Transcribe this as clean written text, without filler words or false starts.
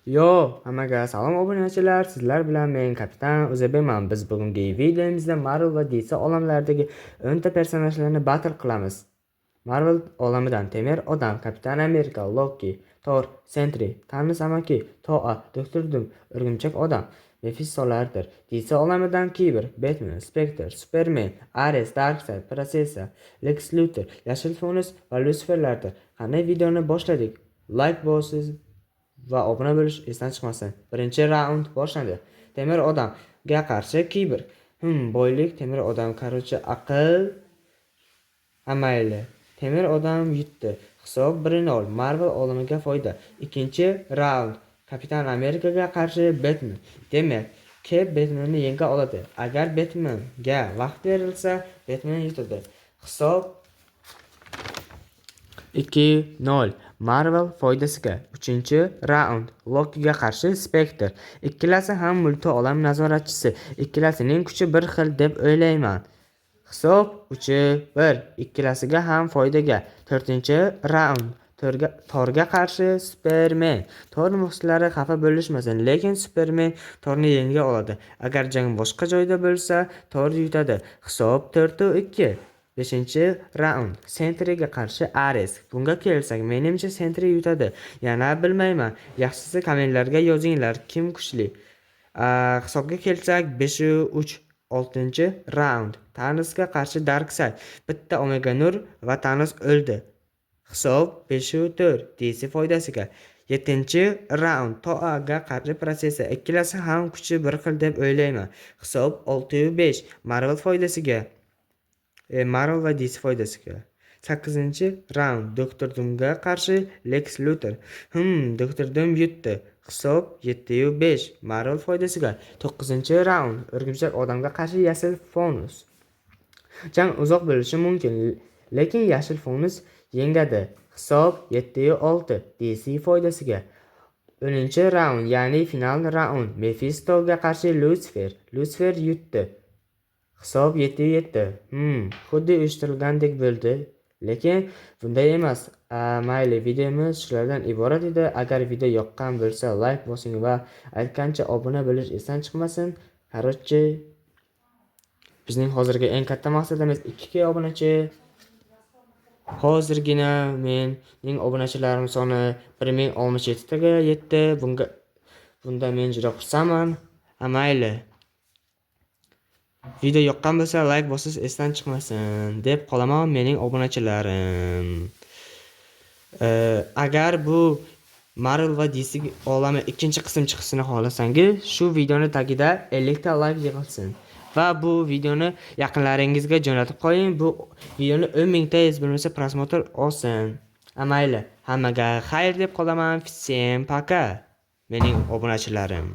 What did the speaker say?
Yo, hammaga salom obunachilar, sizlar bilan men Kapitan O'zbekman. Biz bugungi videomizda Marvel va DC olamlaridagi 10 ta personajlarni battle qilamiz. Marvel olamidan Temir Odam, Kapitan Amerika, Loki, Thor, Sentry, Thanos amaki, Toa, Doktor Doom, O'rgimchak odam, Mephistolardir. DC olamidan Kiber, Batman, Spectre, Superman, Ares, Darkseid, Prinsessa, Lex Luthor, Yashil Fonus va Luciferlardir. Qanday, videoni boshladik. Like bosiz va obuna bo'lish esdan chiqmasin. Birinchi raund boshlandi. Temir odamga qarshi Kiber. Boylik, temir odam, короче, aql. Ha, mayli. Temir odam yutdi. Hisob 1-0. Marvel olamiga foyda. Ikkinchi raund. Kapitan Amerikaga qarshi Batman. Demak, Cap Batmanni yenga oladi. Agar Batmanga vaqt berilsa, Batman yutadi. Hisob 2-0. Marvel foydasiga. Uchinchi raund. Lokiga qarshi Spectre. Ikkalasi ham multi olam nazoratchisi. Ikkalasining kuchi bir xil deb o'ylayman. Hisob 3-1. Ikkalasiga ham foydaga. To'rtinchi raund. Torga qarshi Superman. Tor muxlislari xafa bo'lishmasin, lekin Superman Torni yenga oladi. Agar jang boshqa joyda bo'lsa, Tor yutadi. Hisob 4-2. Beshinchi raund. Sentryga qarshi Ares. Bunga kelsak, menimcha, Sentry yutadi. Yana bilmayman. Yaxshisi, kommentlarga yozinglar, kim kuchli. Hisobga kelsak, 5-3. Oltinchi raund. Thanosga qarshi Darkseid. Bitta Omega Nur va Thanos o'ldi. Hisob 5-4 DC foydasiga. Yettinchi raund. Toaga qarshi Prinsessa. Ikkalasi ham kuchi bir xil deb o'ylayman. Hisob 6-5 Marvel foydasiga. Marvel va DC foydasiga. Sakkizinchi raund. Doktor Doomga qarshi Lex Luthor. Doktor Doom yutdi. Hisob 7-5 Marvel foydasiga. To'qqizinchi raund. O'rgimchak odamga qarshi Yashil Fonus. Jang uzoq bo'lishi mumkin, lekin Yashil Fonus yengadi. Hisob 7-6 DC foydasiga. 10-raund, ya'ni final raund. Mefistoga qarshi Lucifer. Lucifer yutdi. Hisob 7-7. Xuddi uyushtirilgandek bo'ldi. Lekin bunday emas. Mayli, videomiz shulardan iborat edi. Agar video yoqqan bo'lsa, like bosing va aytgancha obuna bo'lish esdan chiqmasin. Короче, bizning hozirgi eng katta maqsadimiz 2K obunachi. Hozirgina mening obunachilarim soni 1067 taga yetdi. Bunga bunda men juda xursandman. Ha, mayli. Video yoqqan bo'lsa, like bosish esdan chiqmasin deb qolaman, mening obunachilarim. Agar bu Marvel va DC olami ikkinchi qism chiqishini xohlasangiz, shu videoni tagida 50 ta like yig'ilsin. Va bu videoni yaqinlaringizga jo'natib qo'ying. Bu videoni 10 mingta hech bo'lmasa просмотр olsin. Ha, mayli, hammaga xayr deb qolaman. Всем пока. Mening obunachilarim.